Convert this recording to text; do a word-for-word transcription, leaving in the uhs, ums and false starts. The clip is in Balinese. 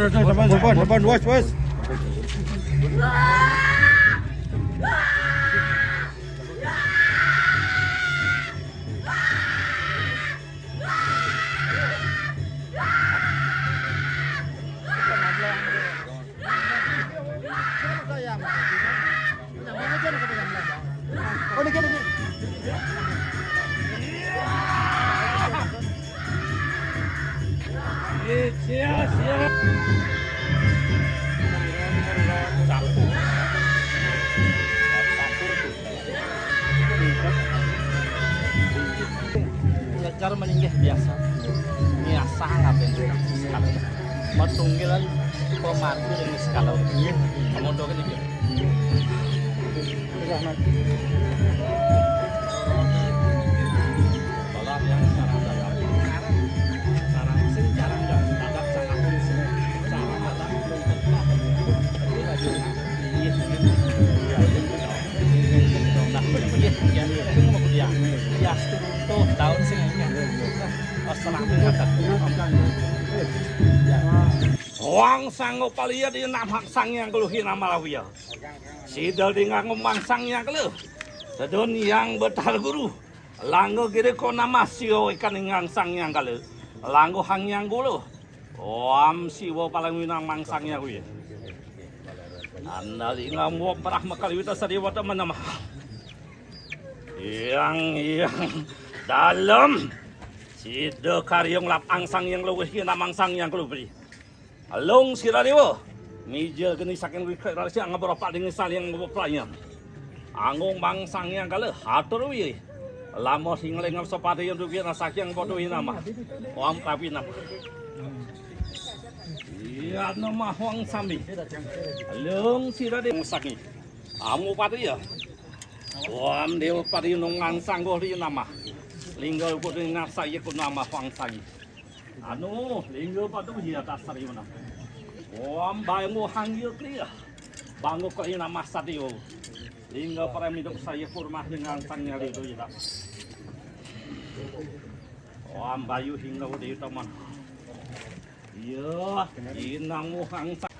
Depan, depan, depan, watch, watch. Inggih biasa. Niasa ngaten sekali. Matunggilan pemargi ring sekala. Nggih. Amun dogen inggih. Kala yang sarang dagang. Sarang sing sarang dagang. Dagang sangat sing sarang dagang. Inggih, inggih. Nah, inggih, inggih. Diastu rutuh daun sing inggih. Wang Sang Upali ya di nama Sang Hyang Keluhi nama lawiya. Sida di nganggo Mang Sang Hyang Kala. Sedun Hyang Betara Guru. Langga giri ko nama siwa ikan ingang Sang Hyang Kala. Langga Hang Hyang Gula. Om Siwa paling winang Mang Sang Hyang Kala. Andali ngamwa Brahma Kaliwita Sariwata manamah. Hyang, hyang, dalem. Sida karya nglap angsang yang luwih kinamang sang yang kelubri. Alung sira dewa. Mija geni saking wikret rasi angabara paling saling beplayan. Anggung Mang Sang Hyang Kala, atur wi. Lama singling sapati yang dugi nasakyang padha winamah. Om prapi namah. Iya namah wang sami. Alung sira dewa saking. Amu pati ya. Wam dewa pati nungang sangguh di nama. Lingga kudu nasa ya ku nama wang sangi. Anu, lingga patu ya dasar ya nama. Wam bangu hang ya kli ya. Bangu kli nama satio. Lingga para miduk saya kurma dengan sang nyali do ya. Wam bayu hingga udah teman. Iya, inang muhang sa-